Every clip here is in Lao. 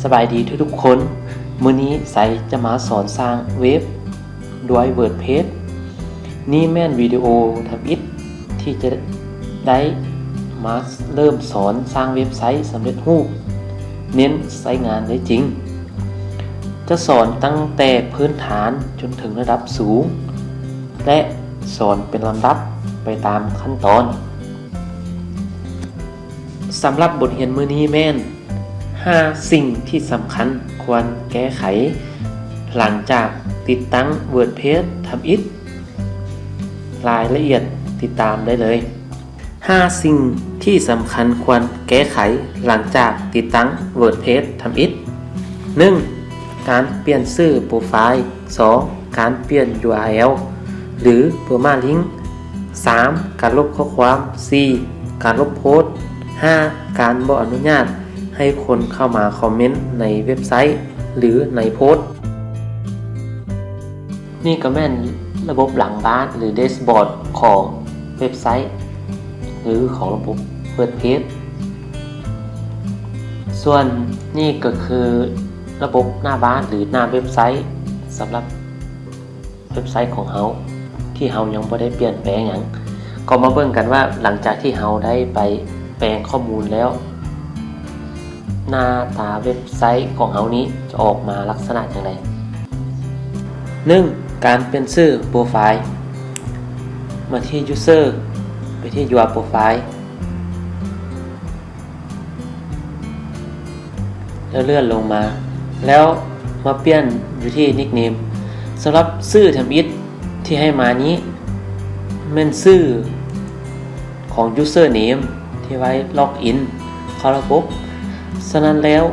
ສະບາຍດີທຸກໆຄົນ, ມື້ນີ້ໄຊຈະມາສອນສ້າງເວັບດ້ວຍ WordPress. ນີ້ແມ່ນວິດີໂອທຳອິດທີ່ຈະໄດ້ມາເລີ່ມສອນສ້າງເວັບໄຊສຳເລັດຮູບ, ເນັ້ນໃຊ້ງານໄດ້ຈິງ. ຈະສອນຕັ້ງແຕ່ພື້ນຖານຈົນເຖິງລະດັບສູງ ແລະ ສອນເປັນລຳດັບໄປຕາມຂັ້ນຕອນ. ສຳລັບບົດຮຽນມື້ນີ້ແມ່ນ ຫ້າສິ່ງທີ່ສຳຄັນຄວນແກ້ໄຂຫຼັງຈາກຕິດຕັ້ງ WordPress ທຳອິດ. ລາຍລະອຽດຕິດຕາມໄດ້ເລີຍ. ຫ້າສິ່ງທີ່ສຳຄັນຄວນແກ້ໄຂຫຼັງຈາກຕິດຕັ້ງ WordPress ທຳອິດ. ໜຶ່ງ ການປ່ຽນຊື່ໂປຣໄຟລ໌. ສອງ ການປ່ຽນ URL ຫຼື permalink. ສາມ ການລົບຂໍ້ຄວາມ. ສີ່ ການລົບໂພສ. ຫ້າ ການບໍ່ອະນຸຍາດໃຫ້ຄົນເຂົ້າມາຄອມເມັນໃນເວັບໄຊ ຫຼື ໃນໂພສ. ນີ້ກໍແມ່ນລະບົບຫຼັງບ້ານ ຫຼື dashboard ຂອງເວັບໄຊ ຫຼື ຂອງລະບົບ WordPress. ສ່ວນນີ້ກໍຄືລະບົບໜ້າບ້ານ ຫຼື ໜ້າເວັບໄຊ ສຳລັບເວັບໄຊຂອງເຮົາ ທີ່ເຮົາຍັງບໍ່ໄດ້ປ່ຽນແປງຫຍັງ. ກໍມາເບິ່ງກັນວ່າ ຫຼັງຈາກທີ່ເຮົາໄດ້ໄປແປງຂໍ້ມູນແລ້ວ ໜ້າຕາເວັບໄຊຂອງເຮົານີ້ຈະອອກມາລັກສະນະຈັ່ງໃດ. ໜຶ່ງ ການປ່ຽນຊື່ໂປຣໄຟລ໌. ມາທີ່ User ໄປທີ່ Your Profile ແລ້ວເລື່ອນລົງມາ ແລ້ວມາປ່ຽນຢູ່ທີ່ Nickname. ສຳລັບຊື່ທຳອິດທີ່ໃຫ້ມານີ້ ແມ່ນຊື່ຂອງ Username ທີ່ໄວ້ login ເຂົ້າລະບົບ. ສະນັ້ນແລ້ວ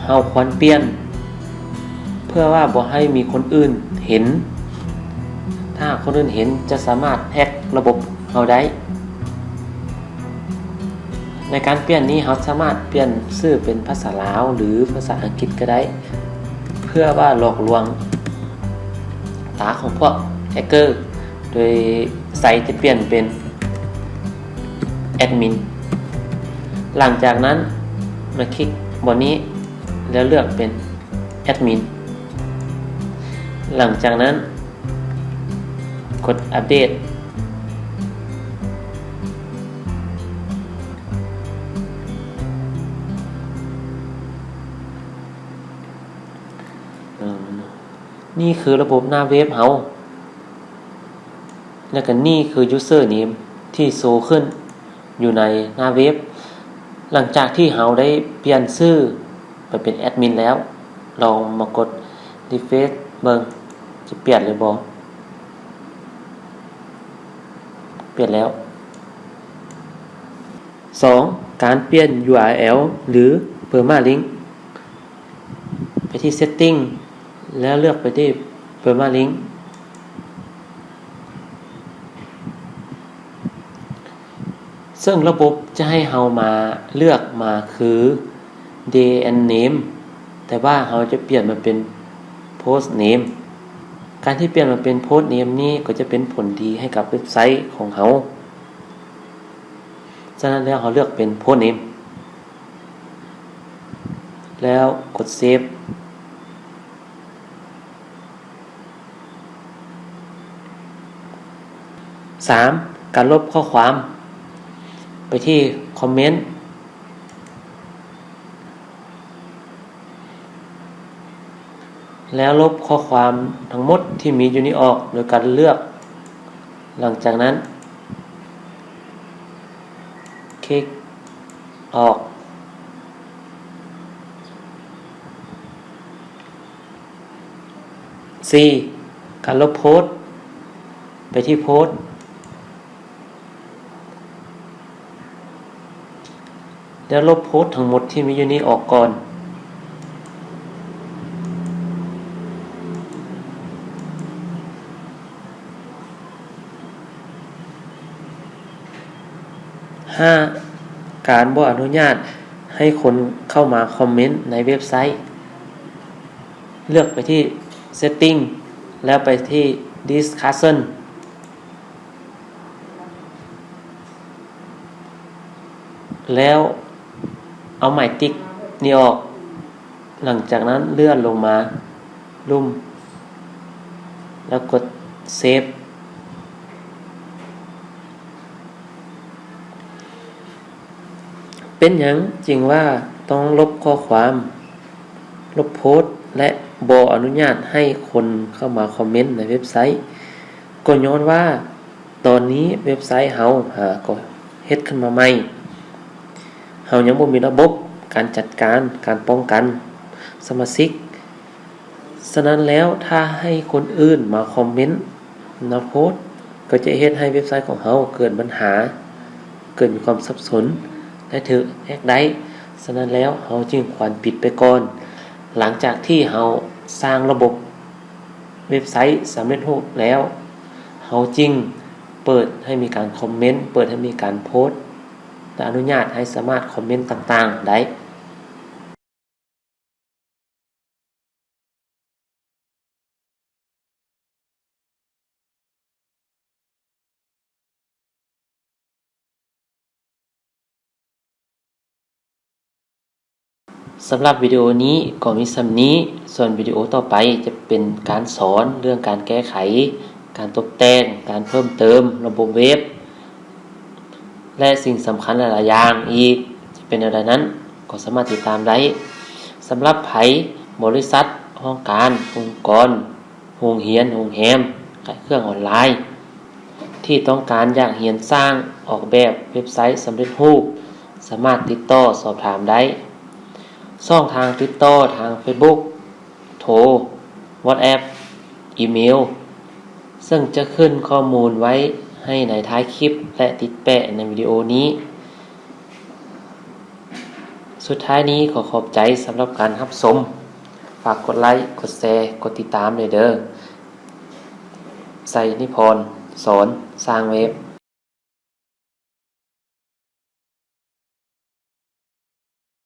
ເຮົາຄວນປ່ຽນ ເພື່ອວ່າບໍ່ໃຫ້ມີຄົນອື່ນເຫັນ. ຖ້າຫາກຄົນອື່ນເຫັນ ຈະສາມາດແຮັກລະບົບເຮົາໄດ້. ໃນການປ່ຽນນີ້ ເຮົາສາມາດປ່ຽນຊື່ເປັນພາສາລາວ ຫຼື ພາສາອັງກິດກໍໄດ້ ເພື່ອວ່າຫຼອກລວງຕາຂອງພວກແຮັກເກີ. ໂດຍໄຊຈະປ່ຽນເປັນແອັດມິນ. ຫຼັງຈາກນັ້ນມາຄລິກບ່ອນນີ້ ແລ້ວເລືອກເປັນແອັດມິນ. ຫຼັງຈາກນັ້ນກົດອັບເດດ. ນີ້ຄືລະບົບໜ້າເວັບເຮົາ. ແລ້ວກໍນີ້ຄື Username ທີ່ໂຊຂຶ້ນຢູ່ໃນໜ້າເວັບ. ຫຼັງຈາກທີ່ເຮົາໄດ້ປ່ຽນຊື່ໄປເປັນແອັດມິນແລ້ວ, ລອງມາກົດ Refresh ເບິ່ງ ຈະປ່ຽນຫຼືບໍ່? ປ່ຽນແລ້ວ. ສອງ ການປ່ຽນ URL ຫຼື Permalink. ໄປທີ່ Setting ແລ້ວເລືອກໄປທີ່ Permalink ເຊິ່ງລະບົບຈະໃຫ້ເຮົາມາເລືອກມາຄື Day and Name ແຕ່ວ່າເຮົາຈະປ່ຽນມາເປັນ Post Name. ການທີ່ປ່ຽນມາເປັນ Post Name ນີ້ກໍຈະເປັນຜົນດີໃຫ້ກັບເວັບໄຊຂອງເຮົາ. ສະນັ້ນແລ້ວເຮົາເລືອກເປັນ Post Name ແລ້ວກົດ Save. ສາມ ການລົບຂໍ້ຄວາມ. ໄປທີ່ Comment ແລ້ວລົບຂໍ້ຄວາມທັງໝົດທີ່ມີຢູ່ນີ້ອອກໂດຍການເລືອກ. ຫຼັງຈາກນັ້ນ ຄລິກອອກ. ສີ່ ການລົບໂພສ. ໄປທີ່ໂພສ ແລ້ວລົບໂພສທັງໝົດທີ່ມີຢູ່ນີ້ອອກກ່ອນ. ຫ້າ ການບໍ່ອະນຸຍາດໃຫ້ຄົນເຂົ້າມາຄອມເມັນໃນເວັບໄຊ. ເລືອກໄປທີ່ Setting ແລ້ວໄປທີ່ Discussion ແລ້ວເອົາໝາຍຕິກນີ້ອອກ. ຫຼັງຈາກນັ້ນເລື່ອນລົງມາລຸ່ມ ແລ້ວກົດ Save. ເປັນຫຍັງຈຶ່ງວ່າຕ້ອງລົບຂໍ້ຄວາມ, ລົບໂພສ ແລະ ບໍ່ອະນຸຍາດໃຫ້ຄົນເຂົ້າມາຄອມເມັນໃນເວັບໄຊ? ກໍຍ້ອນວ່າຕອນນີ້ເວັບໄຊເຮົາຫາກໍເຮັດຂຶ້ນມາໃໝ່, ເຮົາຍັງບໍ່ມີລະບົບການຈັດການ, ການປ້ອງກັນສະມາຊິກ. ສະນັ້ນແລ້ວ ຖ້າໃຫ້ຄົນອື່ນມາຄອມເມັນ ມາໂພສ ກໍຈະເຮັດໃຫ້ເວັບໄຊຂອງເຮົາເກີດບັນຫາ, ເກີດມີຄວາມສັບສົນ ແລະ ຖືກແຮັກໄດ້. ສະນັ້ນແລ້ວ ເຮົາຈຶ່ງຄວນປິດໄປກ່ອນ. ຫຼັງຈາກທີ່ເຮົາສ້າງລະບົບເວັບໄຊສຳເລັດຮູບແລ້ວ, ເຮົາຈຶ່ງເປີດໃຫ້ມີການຄອມເມັນ, ເປີດໃຫ້ມີການໂພສ ແລະ ອະນຸຍາດໃຫ້ສາມາດຄອມເມັນຕ່າງໆໄດ້. ສຳລັບວິດີໂອນີ້ກໍມີສ່ຳນີ້, ສ່ວນວິດີໂອຕໍ່ໄປຈະເປັນການສອນເລື່ອງການແກ້ໄຂ, ການຕົບແຕ່ງ, ການເພີ່ມເຕີມລະບົບເວັບ ແລະ ສິ່ງສຳຄັນຫຼາຍໆຢ່າງອີກ ຈະເປັນແນວໃດນັ້ນ ກໍສາມາດຕິດຕາມໄດ້. ສຳລັບໃຜ, ບໍລິສັດ, ຫ້ອງການ, ອົງກອນ, ໂຮງຮຽນ, ໂຮງແຮມ, ຂາຍເຄື່ອງອອນລາຍ ທີ່ຕ້ອງການຢາກຮຽນສ້າງອອກແບບເວັບໄຊສຳເລັດຮູບ, ສາມາດຕິດຕໍ່ສອບຖາມໄດ້. ຊ່ອງທາງຕິດຕໍ່ທາງ Facebook, ໂທ, WhatsApp, ອີເມວ ເຊິ່ງຈະຂຶ້ນຂໍ້ມູນໄວ້ໃຫ້ໃນທ້າຍຄລິບ ແລະ ຕິດແປະໃນວິດີໂອນີ້. ສຸດທ້າຍນີ້ ຂໍຂອບໃຈສຳລັບການຮັບຊົມ. ຝາກກົດໄລ, ກົດແຊ, ກົດຕິດຕາມແດ່ເດີ້. ໄຊນິພອນ ສອນສ້າງເວັບ.